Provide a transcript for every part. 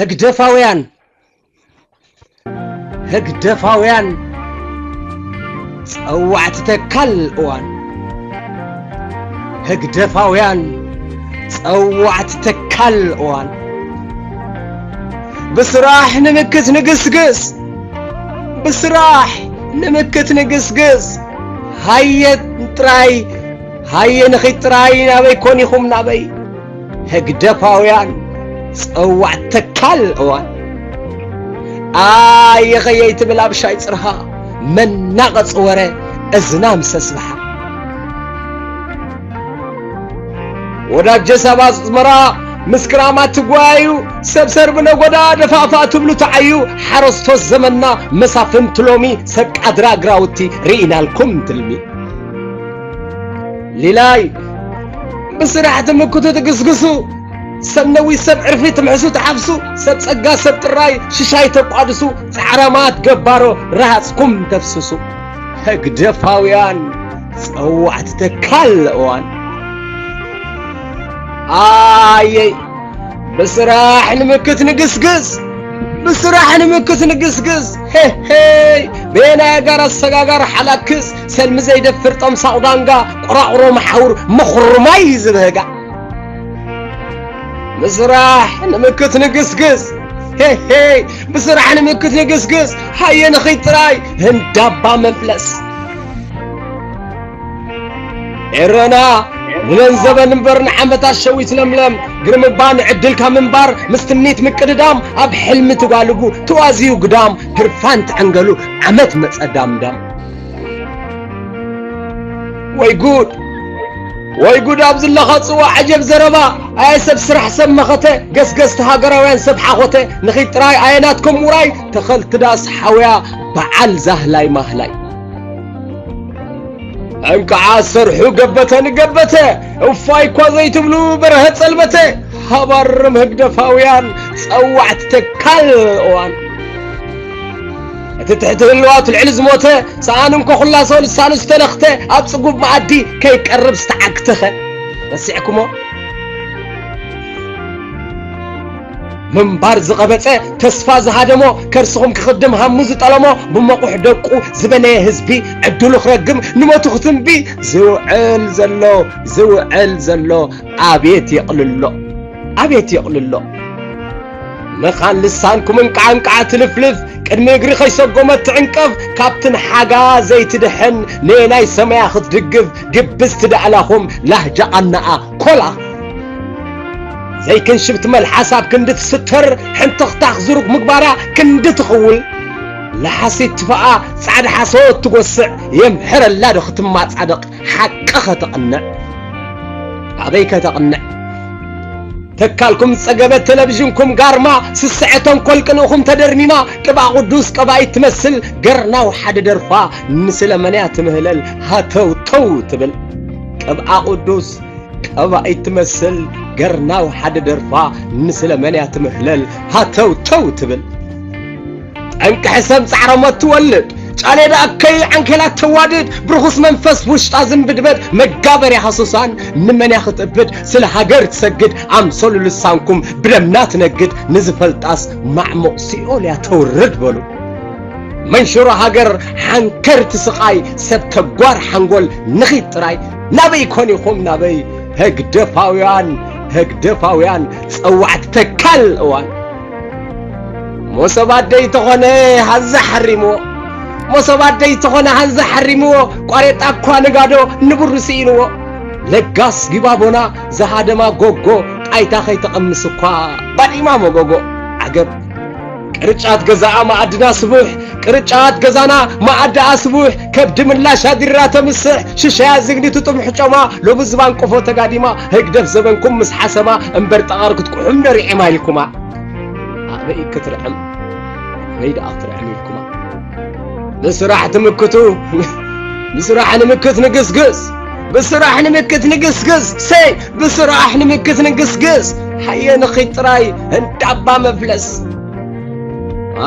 ህግደፋውያን ህግደፋውያን ጸዋዕቲ ተካል እዋን ህግደፋውያን ጸዋዕቲ ተካል እዋን ብስራሕ ንምክት ንግስግስ ብስራሕ ንምክት ንግስግስ ሃየ ጥራይ ሃየ ንኺድ ጥራይ ናበይ ኮን ኢኹም ናበይ ህግደፋውያን ጸዋዕ ተካል እዋን ኣየኸየይ ትብል ኣብ ሻይ ጽርሃ መናቐጽ ወረ እዝና ምስ ኣስብሓ ወዳጀ ሰብ ኣስመራ ምስ ክራማት ትጓዩ ሰብ ሰርቢ ነጎዳ ደፋፋ ትብሉ ተዓዩ ሓረስቶት ዘመንና መሳፍንቲ ሎሚ ሰብ ቃድራ ግራውቲ ርኢናልኩም ትልሚ ሊላይ ብስራሕ ትምክቱ ትግስግሱ ሰብ ነዊት ሰብ ዕርፊ ትምሕሱ ትሓፍሱ ሰብ ጸጋ ሰብ ጥራይ ሽሻይ ተቋድሱ ጻዕራማት ገባሮ ረሃጽኩም ተፍስሱ ህግደፋውያን ጸዋዕቲ ተካል እዋን ኣየይ ብስራሕ ንምክት ንግስግስ ብስራሕ ንምክት ንግስግስ ሄሄይ በየናይ ኣጋር ኣሰጋጋር ሓላክስ ሰልሚ ዘይደፍር ጠምሳቑ ዳንጋ ቁራቑሮ መሓውር ምኹርማይ ዝብህጋ ምስራሕ ንምክት ንግስግስ ሄሄይ ብስራሕ ንምክት ንግስግስ ሃየ ንኺድ ጥራይ ህንዳባ መፍለስ ኤረና ንመንዘበን እምበር ንዓመታት ሸዊት ለምለም ግርምባ ንዕድልካ ምንባር ምስ ትምኒት ምቅድዳም ኣብ ሕልሚ ትጓልቡ ትዋዝዩ ግዳም ህርፋን ትዕንገሉ ዓመት መጸ ዳምዳም ወይ ጉድ ወይ ጉድ ኣብ ዝለኻ ጽዋ ዓጀብ ዘረባ ኣየ ሰብ ስራሕ ሰብ መኸተ ገስገስቲ ሃገራውያን ሰብ ሓኾተ ንኺድ ጥራይ ኣየ ናትኩም ውራይ ተኸልቲ ዳስ ሓውያ በዓል ዛህላይ ማህላይ እንከዓ ሰርሑ ገበተ ንገበተ እፋይ እኳ ዘይትብሉ በረሀ ጸልመተ ሃባርም ህግደፋውያን ጸዋዕቲ ተካል እዋን እቲ ትሕቲ ህልዋት ልዕሊ ዝሞተ ሰኣን እንኮ ኩላሶ ልሳኑ ዝተለኽተ ኣብ ጽጉብ መኣዲ ከይቀርብ ዝተዓግተኸ ረሲዕኩሞ ምንባር ዝቐበጸ ተስፋ ዝሃደሞ ከርስኹም ክኽድም ሃሙ ዝጠለሞ ብመቑሕ ደቁ ዝበነየ ህዝቢ ዕድሉ ክረግም ንሞቱ ክትንቢ ዝውዕል ዘሎ ዝውዕል ዘሎ ኣቤት የቕልሎ ኣቤት የቕልሎ መኻን ልሳንኩም እንቃዕንቃዕ ትልፍልፍ ቅድሚ እግሪ ከይሰጎመት ትዕንቀፍ ካብቲ ንሓጋ ዘይትድሕን ንናይ ሰማያ ክትድግፍ ግብዝቲ ዳዕላኹም ላህጃ ቃናኣ ኮላ ዘይክንሽብቲ መልሓስ ኣብ ክንዲ ትስተር ሕንተኽታኽ ዝሩግ ምግባራ ክንዲ ትኽውል ለሓሲት ትፋኣ ጻዕዳ ሓሶት ትጎስዕ የምሕረላ ዶ ክትማጻደቕ ሓቂ ከተቕንዕ ኣበይ ከተቕንዕ ተካልኩም ጸገበት ቴሌቪዥንኩም ጋርማ ስስዐ ተንኮል ቅንእኹም ተደርሚማ ቅብኣ ቅዱስ ቀባኢት ትመስል ገርናው ሓደ ደርፋ ንስለ መን እያ ትምህለል ሃተው ተው ትብል ቅብኣ ቅዱስ ቀባኢት ትመስል ገርናው ሓደ ደርፋ ንስለ መን እያ ትምህለል ሃተው ተው ትብል ጠንቂ ሕሰም ጻዕረሞት ትወልድ ጫሌዳ ኣከይ ዓንኬላት ተዋድድ ብርኹስ መንፈስ ውሽጣ ዝንብድበድ መጋበርያ ሃሱሳን ንመንያ ክትእብድ ስለ ሃገር ትሰግድ ኣምሰሉ ልሳንኩም ብደምና ትነግድ ንዝፈልጣስ ማዕሙቕ ሲኦል እያ ተውርድ በሉ መንሽሮ ሃገር ሓንከርቲ ስቓይ ሰብ ተጓር ሓንጎል ንኺድ ጥራይ ናበይ ኮን ኢኹም ናበይ ህግደፋውያን ህግደፋውያን ጸዋዕቲ ተካል እዋን ሞሰብ ኣደይ ተኾነ ሃንዛ ሓሪምዎ ሞሰብ ኣደይ ተኾነ ሃንዛ ሓሪምዎ ቋሬጣ እኳ ንጋዶ ንብሩ ስኢንዎ ለጋስ ጊባቦና ዝሃደማ ጎጎ ጣይታ ከይተቐምስ እኳ ባዲማ መጎጎ ዓገብ ቅርጫት ገዛኣ መኣድና ስቡሕ ቅርጫት ገዛና መኣድኣ ስቡሕ ከብዲ ምላሽ ኣድሪራ ተምስሕ ሽሻያ ዝግኒ ትጥምሕ ጮማ ሎሚ ዝባን ቆፎ ተጋዲማ ህግደፍ ዘበንኩም ምስ ሓሰማ እምበር ጠቐር ክትቁሑም ነሪዒማ ኢልኩማ ኣበይ ክትርዕም ኣበይ ደኣ ክትርዕም ኢልኩማ ብስራሕ ትምክቱ ብስራሕ ንምክት ንግስግስ ብስራሕ ንምክት ንግስግስ ሰይ ብስራሕ ንምክት ንግስግስ ሓየ ንኺድ ጥራይ እንዳባ መፍለስ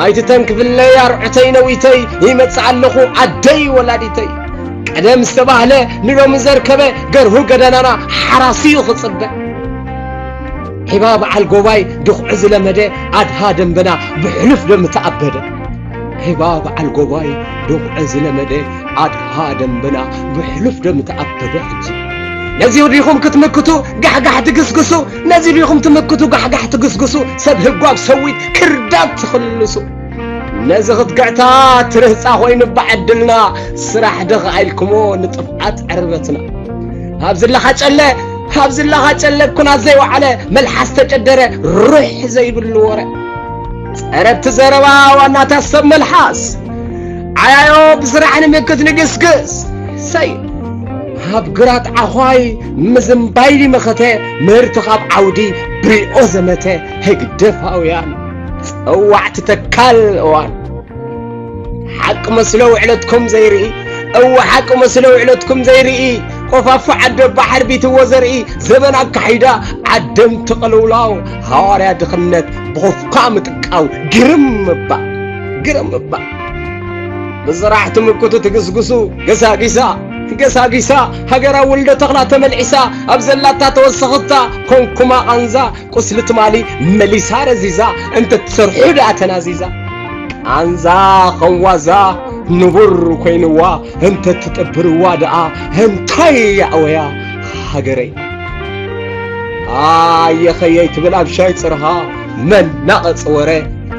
ኣይትተንክፍለይ ኣርዑተይ ነዊተይ ይመጽእ ኣለኹ ዓደይ ወላዲተይ ቀደም ዝተባህለ ንሎሚ ዘርከበ ገርሁ ገደናና ሓራሲዩ ክጽበ ዒባ በዓል ጎባይ ድኹዒ ዝለመደ ኣድሃ ደንበና ብሕሉፍ ደም ተኣበደ። ዒባ በዓል ጎባይ ድኹዒ ዝለመደ ኣድሃ ደንበና ብሕሉፍ ደም ተኣበደ። ሕጂ ነዚ ዲኹም ክትምክቱ ጋሕጋሕ ትግስግሱ፣ ነዚ ዲኹም ትምክቱ ጋሕጋሕ ትግስግሱ፣ ሰብ ህጓብ ሰዊት ክርዳድ ትኽልሱ። ነዚ ክትግዕታ ትርህጻ ኮይኑ ብዓድልና፣ ስራሕ ደኸ ኢልኩሞ ንጥፍኣት ዕርበትና። ኣብዚ ለኻ ጨለ፣ ኣብዚ ለኻ ጨለ ኩናት ዘይወዓለ፣ መልሓስ ተጨደረ ሩሕ ዘይብሉ ወረ። ጸረብቲ ዘረባ ዋናታት ሰብ መልሓስ፣ ዓያዮ ብስራሕ ንምክት ንግስግስ። ሰይ ኣብ ግራት ዓዃይ ምዝንባይ ዲመኸተ፣ ምህርቲ ካብ ዓውዲ ብሪኦ ዘመተ። ህግደፋውያን ጸዋዕቲ ተካል እዋን፣ ሓቂ መስሎ ውዕለትኩም ዘይርኢ፣ እወ ሓቂ መስሎ ውዕለትኩም ዘይርኢ፣ ቆፋፎ ዓዲ ኣባ ሓርቢትዎ ዘርኢ፣ ዘበን ኣካሒዳ ዓደም ትቕልውላው፣ ሃዋርያ ድኽነት ብኹፍካ ምጥቃው። ግርም እባ፣ ግርም እባ። ብስራሕ ትምክቱ ትግስግሱ፣ ገሳጊሳ፣ ገሳጊሳ፣ ሃገራ ወልደ ተኽላ ተመልዒሳ፣ ኣብ ዘላታ ተወሰኽታ፣ ኮንኩማ ቃንዛ፣ ቁስሊ ትማሊ መሊሳ ረዚዛ፣ እንተ ትሰርሑ ደኣ ተናዚዛ። ቃንዛ ኸዋዛ ንቡር ኮይንዋ፣ እንተ ትጥብርዋ ደኣ እንታይ ያዕወያ ሃገረይ። ኣየኸየይ ትብል ኣብ ሻይ ጽርሃ፣ መናቐጽ ወረ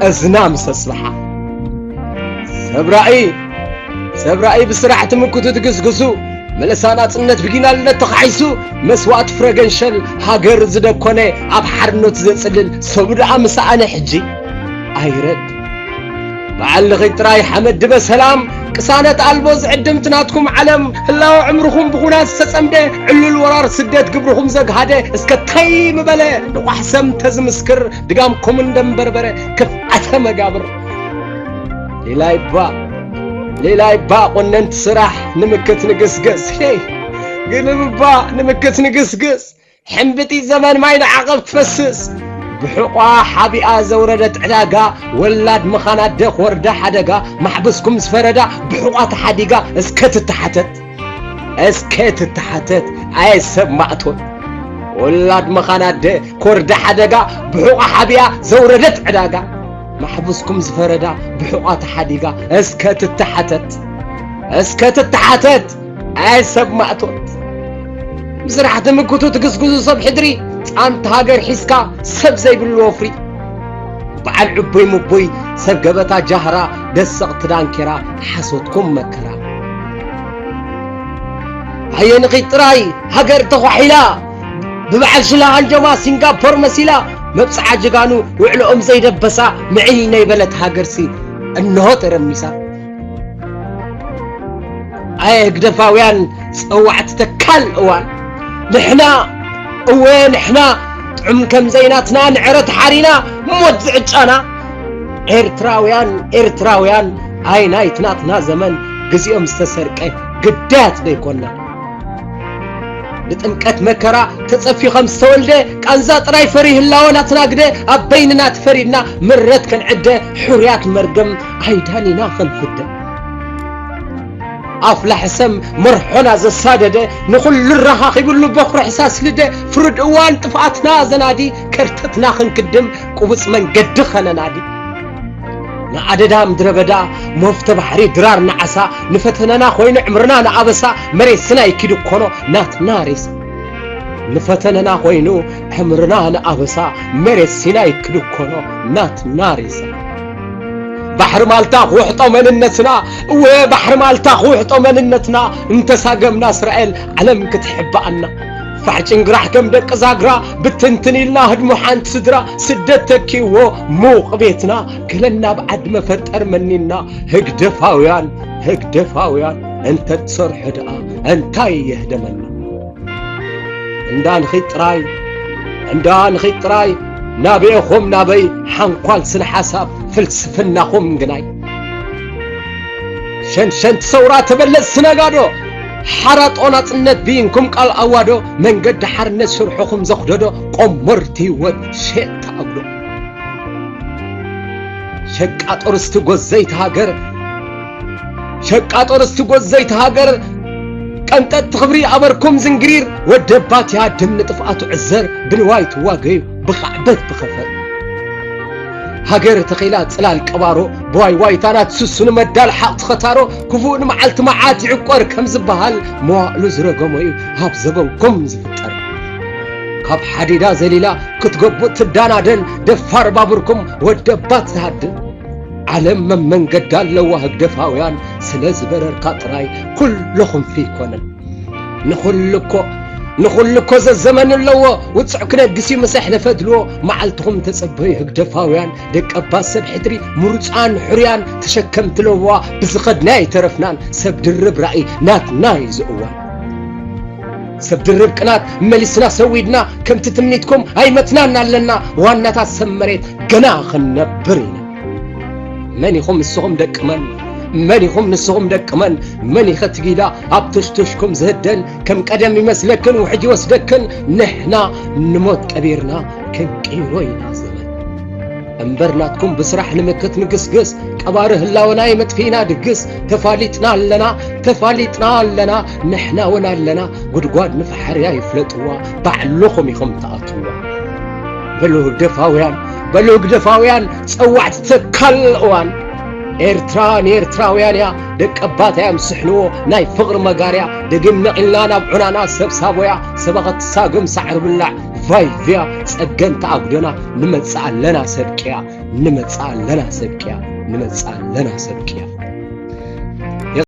እዝና ምስ ኣስብሓ። ሰብ ራእይ፣ ሰብ ራእይ ብስራሕ ትምክቱ ትግስግሱ፣ መለሳ ናጽነት ብጊናልነት ተኻሒሱ፣ መስዋእቲ ፍረ ገንሸል ሃገር ዝደኮነ፣ ኣብ ሓርነት ዘጽልል ሰብ ደኣ ምሰኣነ ሕጂ ኣይረድ። በዓል ንኺድ ጥራይ ሓመድ ድበ ሰላም፣ ቅሳነት ኣልቦ ዝዕድምቲ ናትኩም ዓለም፣ ህላወ ዕምርኹም ብኹናት ዝተጸምደ፣ ዕሉል ወራር ስደት ግብርኹም ዘግሃደ፣ እስከ ታይ ምበለ ንቋሕ ሰም ተዝምስክር፣ ድጋምኩም እንደምበርበረ ክፍኣተ መጋብር። ሌላ ይባ፣ ሌላ ይባ ቆነንቲ ስራሕ ንምክት ንግስግስ። ሄይ፣ ግልብባ ንምክት ንግስግስ። ሕምብጢ ዘመን ማይ ንዓቐብ ትፈስስ። ብሕቋ ሓቢኣ ዘውረደት ዕዳጋ፣ ወላድ መኻን ኣደ ክወርዳ ሓደጋ፣ ማሕበስኩም ዝፈረዳ ብሕቋ ተሓዲጋ እስከ ትተሓተት። እስከ ትተሓተት፣ ኣየ ሰብ ማእቶት። ወላድ መኻን ኣደ ኮርዳ ሓደጋ፣ ብሑቓ ሓቢኣ ዘውረደት ዕዳጋ። ማሕቡስኩም ዝፈረዳ ብሑቓ ተሓዲጋ፣ እስከ ትተሓተት፣ እስከ ትተሓተት፣ ኣየ ሰብ ማእቶት። ብስራሕ ትምክቱ ትግስግሱ ሰብ ሕድሪ፣ ጻንት ሃገር ሒዝካ ሰብ ዘይብሉ ወፍሪ። በዓል ዕቡይ ምቡይ ሰብ ገበታ ጃህራ፣ ደሰቕቲ ዳንኬራ፣ ሓሶትኩም መከራ። ኣየ ንኺድ ጥራይ ሃገር ተዃሒላ፣ ብበዓል ሽላ ሃንጀማ ሲንጋፖር መሲላ፣ መብጽዓ ጀጋኑ ውዕሎኦም ዘይደበሳ፣ ምዕይ ነይበለት ሃገርሲ እንሆ ተረሚሳ። ኣየ ህግደፋውያን ጸዋዕቲ ተካል እዋን፣ ንሕና፣ እወ ንሕና፣ ጥዑም ከም ዘይናትና ንዕረት ሓሪና፣ ሞት ዝዕጫና። ኤርትራውያን፣ ኤርትራውያን፣ ኣይ ናይቲ ናትና ዘመን፣ ግዜኦም ዝተሰርቀ ግዳያት ዘይኮና። ንጥምቀት መከራ ተጸፊ ከም ዝተወልደ፣ ቃንዛ ጥራይ ፈሪ ህላወ ናትና ግደ፣ ኣብ በይንና ተፈሪድና ምረት ከንዕደ፣ ሕሩያት መርገም ኣይዳኒና ከንፍደ። ኣፍላሕ ሰም መርሖና ዘሳደደ፣ ንኹሉ ረኻኺብሉ በኹሪ ሕሳስ ልደ፣ ፍሩድ እዋን ጥፍኣትና ዘናዲ፣ ከርተትና ክንክድም፣ ቁቡጽ መንገዲ ኸነናዲ። ንኣደዳ ምድረ በዳ፣ መፍተ ባሕሪ ድራር ንዓሳ፣ ንፈተነና ኮይኑ ዕምርና ንኣበሳ፣ መሬት ስናይ ኪድኮኖ ናትና ሬሳ። ንፈተነና ኮይኑ ዕምርና ንኣበሳ፣ መሬት ሲናይ ክድኮኖ ናትና ሬሳ። ባሕሪ ማልታ ክውሕጦ መንነትና፣ እወ ባሕሪ ማልታ ክውሕጦ መንነትና፣ እንተሳገምና እስራኤል ዓለም ክትሕብኣና። ፋሕ ጭንግራሕ ከም ደቂ ዛግራ፣ ብትንትን ኢልና ህድሞ ሓንቲ ስድራ፣ ስደት ተኪእዎ ሙቕ ቤትና፣ ገለና ብዓዲ መፈጠር መኒና። ህግደፋውያን፣ ህግደፋውያን፣ እንተ ትሰርሑ ደኣ እንታይ የህደመና? እንዳ ንኺድ ጥራይ፣ እንዳ ንኺድ ጥራይ፣ ናበየኹም ናበይ ሓንኳል ስነ ሓሳብ ፍልስፍናኹም ግናይ። ሸንሸንቲ ሰውራ ተበለጽቲ ነጋዶ፣ ሓራጦ ናጽነት ብይንኩም ቃል ኣዋዶ፣ መንገዲ ሓርነት ሽርሕኹም ዘኽደዶ፣ ቆመርቲ ህይወት ሸየጥቲ ኣጉዶ። ሸቃጦ ርስቲ ጎዘይቲ ሃገር፣ ሸቃጦ ርስቲ ጎዘይቲ ሃገር፣ ቀንጠጥቲ ክብሪ ኣበርኩም ዝንግሪር፣ ወደባት ይሃድም ንጥፍኣቱ ዕዘር፣ ብንዋይ ትዋገዩ ብኻዕበት ብኸፈር። ሃገር ተኺላ ጽላል ቀባሮ፣ ብዋይ ዋይታ ናትስሱ ንመዳል ሓቕ ትኸታሮ፣ ክፉእ ንመዓልቲ መዓት ይዕቆር ከም ዝበሃል፣ መዋእሉ ዝረገሞ እዩ ኣብ ዘበንኩም ዝፍጠር። ካብ ሓዲዳ ዘሊላ ክትገቡእ ትዳናደን፣ ደፋር ባቡርኩም ወደባት ትሃድን። ዓለም መመንገዳ ኣለዋ ህግደፋውያን፣ ስለ ዝበረርካ ጥራይ ኩሉ ክንፊ ይኮነን። ንኹሉ እኮ ንኹሉ እኮ ዘዘመን ኣለዎ፣ ውጹዕ ክነግስ እዩ ምሳሕ ለፈድልዎ። መዓልትኹም ተጸበዩ ህግደፋውያን፣ ደቀባት ሰብ ሕድሪ፣ ምሩጻን ሕሩያን፣ ተሸከምቲ ለዋ ብዝኸድና ኣይተረፍናን። ሰብ ድርብ ራእይ ናትና እዩ ዝእዋን። ሰብ ድርብ ቅናት መሊስና ሰዊድና፣ ከምቲ ትምኒትኩም ኣይመትናን ኣለና። ዋናታት ሰብ መሬት ገና ክንነብር ኢና። መን ኢኹም ንስኹም ደቂ መን? መን ኢኹም ንስኹም ደቂ መን? መን ኢኸ ትጊዳ ኣብ ተሽቶሽኩም ዝህደን? ከም ቀደም ይመስለክን ውሕጅ ይወስደክን? ንሕና ንሞት ቀቢርና ክንቅይሮ ኢና ዘመን። እምበር ናትኩም ብስራሕ ንምክት ንግስግስ፣ ቀባሪ ህላወና የመጥፊእና ድግስ። ተፋሊጥና ኣለና፣ ተፋሊጥና ኣለና፣ ንሕና እውን ኣለና። ጉድጓድ ንፈሓርያ ይፍለጥዋ፣ ባዕልኹም ኢኹም ትኣትዋ። በሉ ህግደፋውያን፣ በሉ ህግደፋውያን፣ ጸዋዕቲ ተካል እዋን። ኤርትራ ንኤርትራውያን እያ፣ ደቀባት እዮም ስሕንዎ ናይ ፍቕሪ መጋርያ። ደጊም ነቒልና ናብ ዑናና ሰብ ሳቦያ፣ ሰበኸት ሳግም ሳዕሪ ብላዕ ቫይቭያ። ጸገም ተኣጉደና ንመጽእ ኣለና ሰብ ቅያ፣ ንመጽእ ኣለና ሰብ ቅያ፣ ንመጽእ ኣለና ሰብ ቅያ።